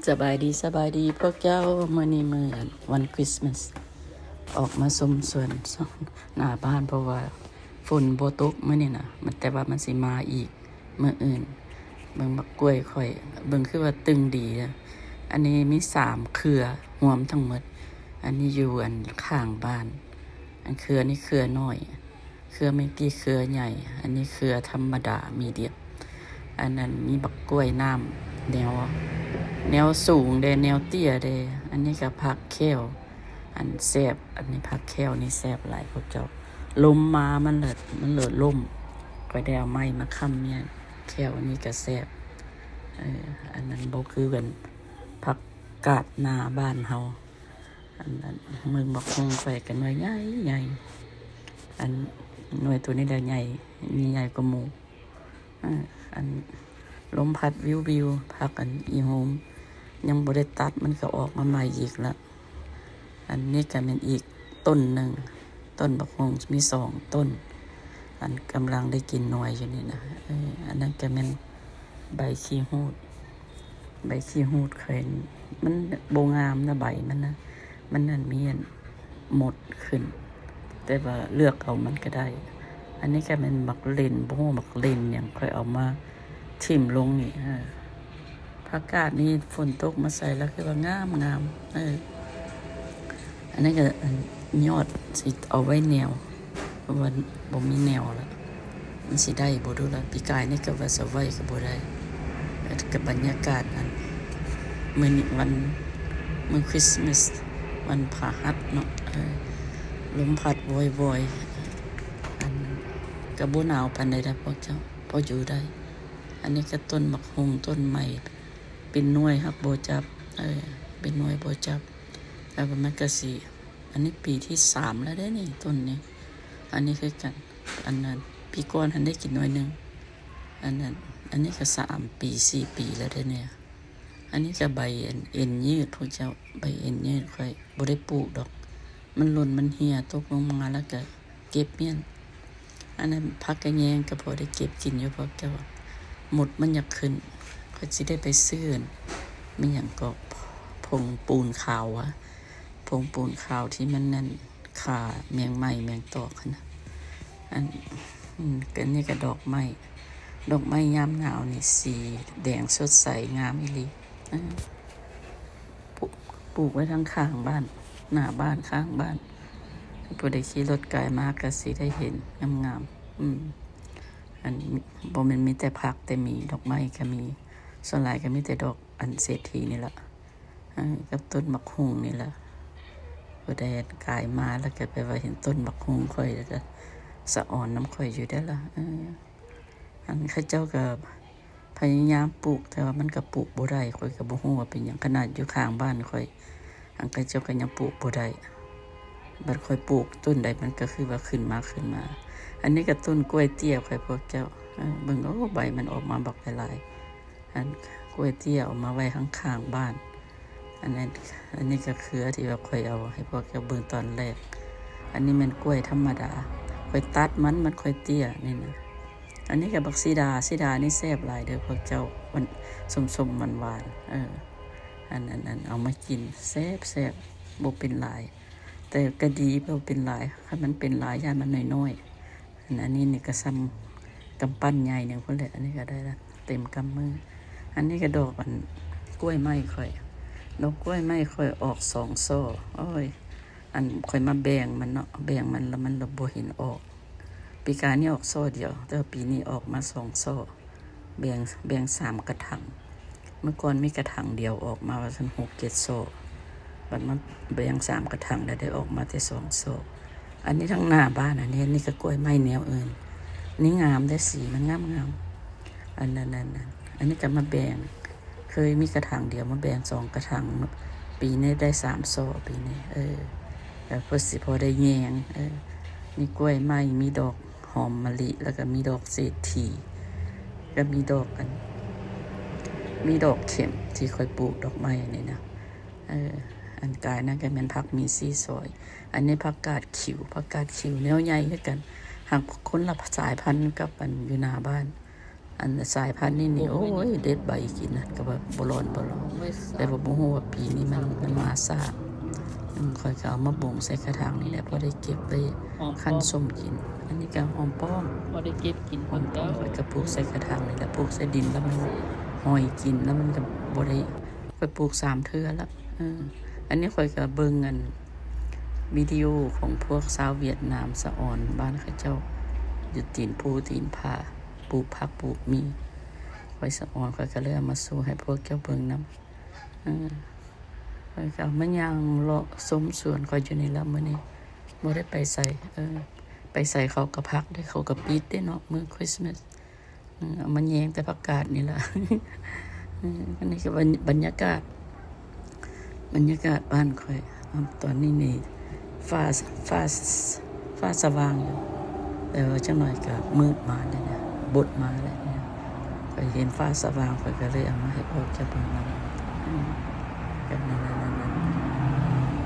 ສະບາຍດີ ສະບາຍດີພວກເຈົ້າ. ມື້ນີ້ມື້ວັນຄຣິສມາສ ອອກມາຊົມສວນໜ້າບ້ານ ເພາະວ່າຝົນບໍ່ຕົກມື້ນີ້ນະ ມັນ ແຕ່ວ່າມັນຊິມາອີກມື້ອື່ນ. ເບິ່ງບັກກ້ວຍຂ້ອຍ ເບິ່ງຄືວ່າຕຶງດີນະ. ອັນນີ້ມີສາມເຄືອຮວມທັງໝົດ. ອັນນີ້ຢູ່ອັນຂ້າງບ້ານ ອັນເຄືອນີ້ເຄືອນ້ອຍ. ເຄືອເມື່ອກີ້ເຄືອໃຫຍ່ ອັນນີ້ເຄືອທຳມະດາ ມີດຽມ. ອັນນັ້ນມີບັກກ້ວຍນ້ຳ ແນວ ແນວສູງແດ່ ແນວເຕ້ຍແດ່. ອັນນີ້ກໍຜັກແຂ້ວ ອັນແຊບ ອັນນີ້ຜັກແຂ້ວນີ້ແຊບຫຼາຍພວກເຈົ້າ. ລົມມາມັນເລີດ ມັນເລີດລົ້ມ. ຂ້ອຍໄດ້ເອົາໄມ້ມາຄ້ຳແມ່ນ ແຂ້ວອັນນີ້ກໍແຊບ. ເອີ ອັນນັ້ນບໍ່ຄືກັນ ຜັກກາດໜ້າບ້ານເຮົາ. ອັນນັ້ນ ເບິ່ງບັກຫຸ່ງຂ້ອຍກໍໜ່ວຍໃຫຍ່ໆ. ອັນໜ່ວຍໂຕນີ້ລະໃຫຍ່ ມີໃຫຍ່ກວ່າໝູ່. ເອີ ອັນລົມພັດວິວໆ ຜັກອັນອີໂຮມ ຍັງບໍ່ໄດ້ຕັດ ມັນກໍອອກມາໃໝ່ອີກລະ. ອັນນີ້ກໍແມ່ນອີກຕົ້ນໜຶ່ງ ຕົ້ນບັກຫຸ່ງມີສອງຕົ້ນ ອັນກຳລັງໄດ້ກິນໜ່ວຍຢູ່ນີ້ນະ. ເອີ ອັນນັ້ນກໍແມ່ນໃບຂີ້ຫູດ ໃບຂີ້ຫູດຂ້ອຍ ມັນບໍ່ງາມນະ ໃບມັນນະ ມັນນັ້ນມີອັນມົດຂຶ້ນ ແຕ່ວ່າເລືອກເອົາມັນກໍໄດ້. ອັນນີ້ກໍແມ່ນໝາກເລັ່ນ ບໍ່ຮູ້ໝາກເລັ່ນຫຍັງ ຂ້ອຍເອົາມາຖິ້ມລົງນີ້. ເອີ ຜັກກາດນີ້ຝົນຕົກມາໃສ່ແລ້ວຄືວ່າງາມໆ. ເອີ ອັນນີ້ກໍ ອັນຍອດຊິເອົາໄວ້ແນວ ເພາະວ່າບໍ່ມີແນວລະ ມັນຊິໄດ້ບໍ່ດູລະ. ປີກາຍນີ້ກໍວ່າຊິໄວ້ກໍບໍ່ໄດ້. ແລ້ວກໍບັນຍາກາດອັນ ມື້ນີ້ວັນ ມື້ຄຣິສມາສ ວັນພະຫັດເນາະ. ເອີ ລົມພັດວອຍໆ ອັນ ກໍບໍ່ໜາວປານໃດດອກພວກເຈົ້າ ພໍຢູ່ໄດ້. ອັນນີ້ກໍຕົ້ນບັກຫຸ່ງ ຕົ້ນໄມ້ ເປັນໜ່ວຍຫາກບໍ່ຈັບ. ເອີ ເປັນໜ່ວຍບໍ່ຈັບ ແລ້ວມັນກໍຊິ ອັນນີ້ປີທີສາມແລ້ວເດ້ນີ້ ຕົ້ນນີ້. ອັນນີ້ຄືກັນ ອັນນັ້ນ ປີກ່ອນຫັ້ນໄດ້ກິນໜ່ວຍໜຶ່ງ. ອັນນັ້ນ ອັນນີ້ກໍສາມປີ ສີ່ປີແລ້ວເດ້ນີ້. ອັນນີ້ກໍໃບອັນເອັນຍືດພວກເຈົ້າ ໃບເອັນຍືດ ຂ້ອຍບໍ່ໄດ້ປູກດອກ ມັນຫຼົ່ນມັນເຫ່ຍຕົກລົງມາ ແລ້ວກໍເກັບມ້ຽນ. ອັນນັ້ນຜັກກະແຍງກໍພໍໄດ້ເກັບກິນຢູ່ພວກເຈົ້າ ມົດມັນຢາກຂຶ້ນ. ຂ້ອຍຊິໄດ້ໄປຊື້ ແມ່ນຫຍັງກໍ ຜົງປູນຂາວຫວາ ຜົງປູນຂາວທີ່ມັນນັ້ນ ຂ້າແມງໄມ້ແມງຕອກຫັ້ນນະ. ອັນ ອັນນີ້ກໍດອກໄມ້ ດອກໄມ້ຍາມໜາວນີ້ສີແດງສົດໃສ ງາມອີ່ຫຼີ. ເອີ ປູກ ປູກໄວ້ທາງຂ້າງບ້ານ ໜ້າບ້ານ ຂ້າງບ້ານ ຜູ້ໃດຂີ່ລົດກາຍມາກໍຊິໄດ້ເຫັນງາມໆ. ອືມ ອັນ ບໍ່ແມ່ນມີແຕ່ຜັກແຕ່ໝີ ດອກໄມ້ກໍມີ ສ່ວນຫຼາຍກໍມີແຕ່ດອກອັນເສດຖີນີ້ລະ ເອີ ກັບຕົ້ນບັກຫຸ່ງນີ້ລະ. ຜູ້ໃດກາຍມາແລ້ວກໍແປວ່າເຫັນຕົ້ນບັກຫຸ່ງຂ້ອຍ ແລ້ວກໍສະອອນນຳຂ້ອຍຢູ່ເດ້ລະ. ເອີ ອັນເຂົາເຈົ້າກໍພະຍາຍາມປູກ ແຕ່ວ່າມັນກໍປູກບໍ່ໄດ້ ຂ້ອຍກໍບໍ່ຮູ້ວ່າເປັນຫຍັງ. ຂະໜາດຢູ່ຂ້າງບ້ານຂ້ອຍ ອັນເຂົາເຈົ້າກໍຍັງປູກບໍ່ໄດ້ ບັດຂ້ອຍປູກຕົ້ນໃດມັນກໍຄືວ່າຂຶ້ນມາ ຂຶ້ນມາ. ອັນນີ້ກໍຕົ້ນກ້ວຍເຕ້ຍຂ້ອຍພວກເຈົ້າ ເອີ ເບິ່ງ ໂອ້ ໃບມັນອອກມາບັກຫຼາຍໆ. ອັນກ້ວຍເຕ້ຍເອົາມາໄວ້ຂ້າງໆບ້ານ. ອັນນັ້ນ ອັນນີ້ກໍເຄືອທີ່ວ່າຂ້ອຍເອົາໃຫ້ພວກເຈົ້າເບິ່ງຕອນແລກ. ອັນນີ້ແມ່ນກ້ວຍທຳມະດາ ຂ້ອຍຕັດມັນ ມັນຄ່ອຍເຕ້ຍນີ້ນະ. ອັນນີ້ກໍບັກສີດາ ສີດານີ້ແຊບຫຼາຍເດີພວກເຈົ້າ ມັນສົ້ມໆຫວານໆ. ເອີ ອັນ ອັນ ອັນເອົາມາກິນແຊບໆ ບໍ່ເປັນຫຼາຍ ແຕ່ກໍດີ ບໍ່ເປັນຫຼາຍ ຄັນມັນເປັນຫຼາຍຢ້ານມັນນ້ອຍໆ. ອັນ ອັນນີ້ນີ້ກໍສ່ຳກຳປັ້ນໃຫຍ່ໜຶ່ງພຸ້ນແຫຼະ. ອັນນີ້ກໍໄດ້ລະ ເຕັມກຳມື. ອັນນີ້ກໍດອກອັນກ້ວຍໄມ້ຂ້ອຍ ດອກກ້ວຍໄມ້ຂ້ອຍອອກສອງສໍ້. ໂອ້ຍ ອັນຂ້ອຍມາແບ່ງມັນເນາະ ແບ່ງມັນລະມັນລະບໍ່ເຫັນອອກ. ປີກາຍນີ້ອອກສໍ້ດຽວ ແຕ່ວ່າປີນີ້ອອກມາສອງສໍ້. ແບ່ງ ແບ່ງສາມກະຖັງ ເມື່ອກ່ອນມີກະຖັງດຽວອອກມາວ່າຊັ້ນ ຫົກເຈັດສໍ້ ບັດມາແບ່ງສາມກະຖັງແລ້ວໄດ້ອອກມາແຕ່ສອງສໍ້. ອັນນີ້ທາງໜ້າບ້ານ ອັນນີ້ ອັນນີ້ກໍກ້ວຍໄມ້ແນວອື່ນ. ນີ້ງາມເດ້ ສີມັນງາມໆ. ອັນນັ້ນ ອັນນັ້ນ ອັນນີ້ກໍມາແບ່ງ ເຄີຍມີກະຖາງດຽວ ມາແບ່ງສອງກະຖາງ ປີນີ້ໄດ້ສາມສໍ້ ປີນີ້ ເອີ ແລ້ວພໍຊິພໍໄດ້ແຍງ. ເອີ ມີກ້ວຍໄມ້ ມີດອກ ຫອມມະລິ ແລ້ວກໍມີດອກເສດຖີ ກໍມີດອກອັນ ມີດອກເຂັມທີ່ຂ້ອຍປູກດອກໄມ້ນີ້ນະ. ເອີ ອັນກາຍນັ້ນກໍແມ່ນຜັກມີຊີຊອຍ ອັນນີ້ຜັກກາດຂິວ ຜັກກາດຂິວແນວໃຫຍ່ຄືກັນ ຫາກຄົນລະສາຍພັນກັບອັນຢູ່ໜ້າບ້ານ. ອັນສາຍພັນນີ້ນີ້ ໂອ້ຍ ເດັດໃບກິນນະ ກໍວ່າບໍ່ຮ້ອນບໍ່ຮ້ອນ ແຕ່ວ່າບໍ່ຮູ້ວ່າປີນີ້ມັນ ມັນມາຊ້າ. ອືມ ຂ້ອຍກໍເອົາມາບົ່ງໃສ່ກະຖາງນີ້ແຫຼະ ພໍໄດ້ເກັບໄວ້ ຫອມປ້ອມ ຄັນສົ້ມກິນ. ອັນນີ້ກໍຫອມປ້ອມ ພໍໄດ້ເກັບກິນ ຫອມປ້ອມ ຂ້ອຍກໍປູກໃສ່ກະຖາງນີ້ແຫຼະ ປູກໃສ່ດິນແລ້ວມັນຫອຍກິນ ແລ້ວມັນກໍບໍ່ໄດ້ ຂ້ອຍປູກສາມເທື່ອລະ. ເອີ ອັນນີ້ຂ້ອຍກໍເບິ່ງອັນວິດີໂອຂອງພວກຊາວຫວຽດນາມສະອອນ ບ້ານເຂົາເຈົ້າຢູ່ຕີນພູຕີນຜາ ປູກຜັກປູກໝີ່. ຂ້ອຍສະອອນ ຂ້ອຍກໍເລີຍເອົາມາໂຊໃຫ້ພວກເຈົ້າເບິ່ງນຳ. ເອີ ຂ້ອຍກໍເອົາມາຍ່າງເລາະຊົມສວນຂ້ອຍຢູ່ນີ້ລະມື້ນີ້ ບໍ່ໄດ້ໄປໃສ. ເອີ ໄປໃສເຂົາກໍພັກເດ້ ເຂົາກໍປິດເດ້ເນາະ ມື້ຄຣິສມາສ. ເອີ ເອົາມາແຍງແຕ່ຜັກກາດນີ້ລະ. ເອີ ອັນນີ້ກໍບັນ ບັນຍາກາດ ບັນຍາກາດບ້ານຂ້ອຍ. ຕອນນີ້ນີ້ຟ້າ ຟ້າ ຟ້າສະຫວ່າງຢູ່ ແຕ່ວ່າຈັກໜ້ອຍກໍມືດມາແລ້ວນະ ບົດມາແລ້ວນະ. ຂ້ອຍເຫັນຟ້າສະຫວ່າງ ຂ້ອຍກໍເລີຍເອົາມາໃຫ້ພວກເຈົ້າເບິ່ງນຳ. ອືມ ກໍນັ້ນແຫຼະນະ